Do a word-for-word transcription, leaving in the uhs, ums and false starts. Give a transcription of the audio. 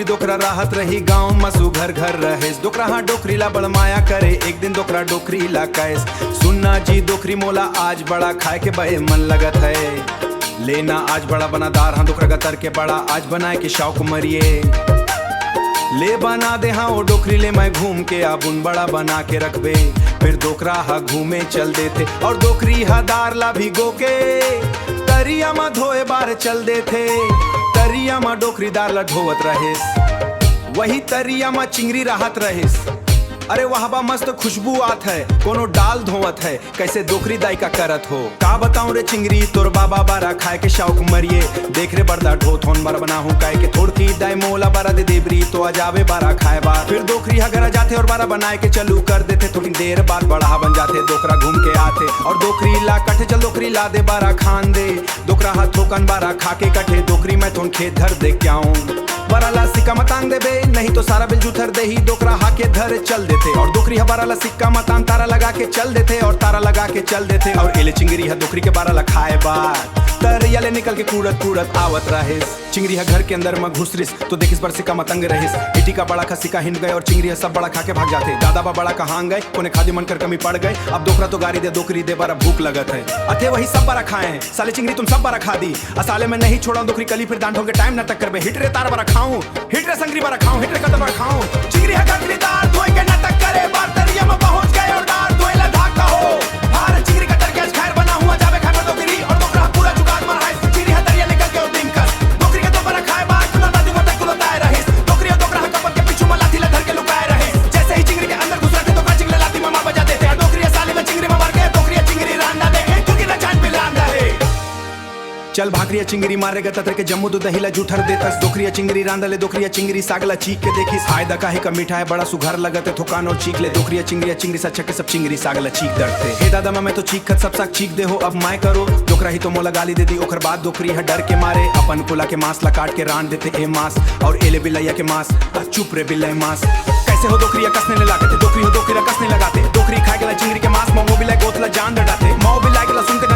डोकरा राहत रही गांव म सुघर घर रहेस। डोकरा हा डोकरी ला बड़ माया करे, एक दिन डोकरा डोकरी ला कहेस, सुनना जी डोकरी, मोला आज बड़ा खाए के बड़े मन लगत है। लेना आज बड़ा बना दार हा डोकरा गतर के बड़ा आज बनाए के शौक मरिए। ले बना दे हा ओ डोकरी ले मैं घूम के आबुन बड़ा बना के रखबे। फिर डोकरा हा घूमे चल देथे और डोकरी हा दार ला भिगो के तरिया म धोए बार चल देथे। तरिया म डोकरी दार ला धोवत रहेस, वही तरिया म चिंगरी राहत रहेस। अरे वाह बा, मस्त खुशबू आत है, कोनो डाल धोवत है, कैसे डोकरी दाई का करत हो। का बताऊं रे चिंगरी, तोर बाबा बारा खाए के शौक मरिए। देख रे बरदा ढोथोन बरा बनाहूं, काहे के थोड़की दाई मोला बरा दे देबरी, तो आ जावे बरा खाए बार। फिर डोकरी हा घरा जाथे और बरा बनाए के चालू कर देथे। थोड़ी देर बाद बड़ा बन जाथे, डोकरा घूम के आथे और डोकरी ला कथे, चल डोकरी ला दे बरा खान दे। डोकरा हा थोकन बरा खा के कथे, डोकरी मैं थोन खेत धर दे के आऊं। बरा ला सिक्का म तांग देबे, नहीं तो सारा बिल जुथर देही। डोकरा हा के धर चल देथे और डोकरी हा बरा ला सिक्का म तांग तारा लगा के चल देथे और तारा लगा के चल देथे और एले चिंगरी हा डोकरी के बरा ला खाए बार तरिया ले निकल के कूड़त कूड़त आवत रहेस। चिंगरी हा घर के अंदर म घुसरिस तो देखिस बरा सिक्का म तंग रहिस। इटिका बड़ा खा सिक्का हिंड गए और चिंगरी हा सब बड़ा खा के भाग जाथे। दादा बा बड़ा कहां गए, कोने खादी मन कर कमी पड़ गए। अब डोकरा तो गारी दे, डोकरी दे बरा भूख लगत है। अथे वही सब बरा खाए, साले चिंगरी तुम सब बरा खा दी। असाले मैं नहीं छोड़ा डोकरी कली, फिर दांठों के टाइम नाटक करबे। हिट रे तार बरा खाऊं, हिट रे संगरी बरा खाऊं, हिट रे कतर बरा खाऊं। चिंगरी हा गगरी दार धोए के नाटक करे, बार तरिया म पहुंच गए और दार धोए ला धाका हो। हार चिंगरी कतर के आज खैर बना हुआ जावे खाए बर डोकरी और डोकरा पूरा जुगाड़ मराए। चिंगरी हा तरिया निकल के ओ दिन कस डोकरी के दो बरा खाए बार कुलो दादी मोटे कुलो ताए रहिस। डोकरी और डोकरा हा कपट के पीछू म लाठी ला धर के लुकाए रहिस। जैसे ही चिंगरी के अंदर घुसरा थे डोकरा चिंगले लाठी म मार बजा देथे। डोकरी हा साली ला चिंगरी म मार के डोकरी हा चिंगरी रांधा दे, क्योंकि ना जान पे लांधा है। चल भाकरिया चिंगरी मारे गा ततर के जम्मो दूध दही ला जूठर देतस। डोकरिया चिंगरी रांधा ले डोकरिया चिंगरी साग ला चीख के देखिस। हाय दका हे का मिठाई बड़ा सुघर लगत है, थोकान और चीख ले। डोकरिया चिंगरिया चिंगरी सा छके सब चिंगरी साग ला चीख डरते। हे दादा मा मैं तो चीख खत सब साग चीख दे हो, अब मैं करो। डोकरा ही तो मोला गाली दे दी, ओकर बाद डोकरी हा डर के मारे अपन कुला के मांस ला काट के रांध देते। ए मांस और एले बिलैया के मांस, आ चुप रे बिल्ले मांस। कैसे हो डोकरिया कसने ले लागते, डोकरी हो डोकरिया कसने लगाते। डोकरी खाए गेला चिंगरी के मांस, मऊ बिलाई गोथ ला जान डराते। मऊ बिलाई गेला सुन के